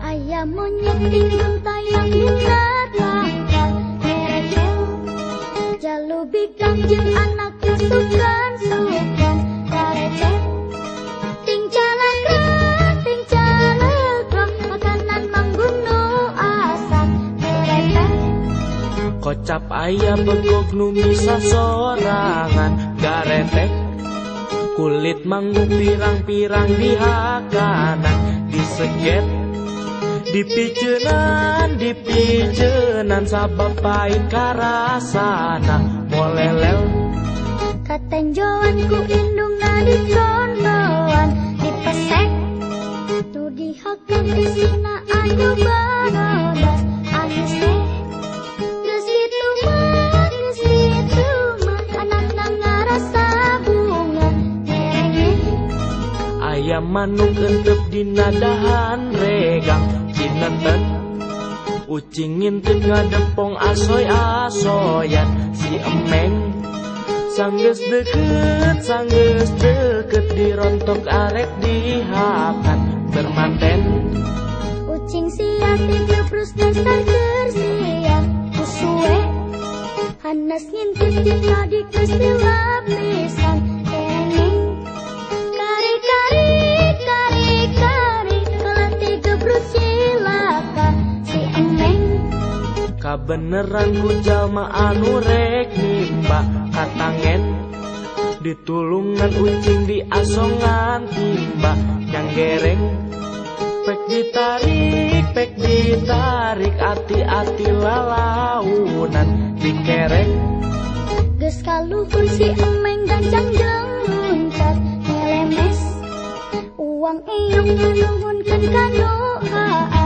Aya monyet tinggung tayang dina tangkal herekel jalu bikang jeung anak sukan-sukan karecet ting calakra makanan manggung asa herekel kocap aya begog nu misa sorangan garetek kulit manggung pirang-pirang dihakanan diseget dipicenan dipicenan sabab pahit karasana molelel katenjoan ku indungna dicontohan dipesek nu dihakan isina anu barodas anis teh geus kitu mah anakna ngarasa bunga ngerengeh aya manuk entep dina dahan regang cineten ucing ngintip ngadepong asoy-asoyan si emeng sanggeus deket dirontok arek dihakan bermanten ucing sia tigebrus dasar kersia kusuwe hanas ngintip ti tadi geus dilapisan kenging kari-kari kari-kari kalah tigebrus cilaka si emeng kabeneran ku jalma anu rek nimba katangen ditulungan ucing diasongan timba nyanggereng pek ditarik ati-ati lalaunan dikerek geus kaluhur si emeng gancang jeung luncat ngelemes uang eyong nuhunkeun ka nu haas.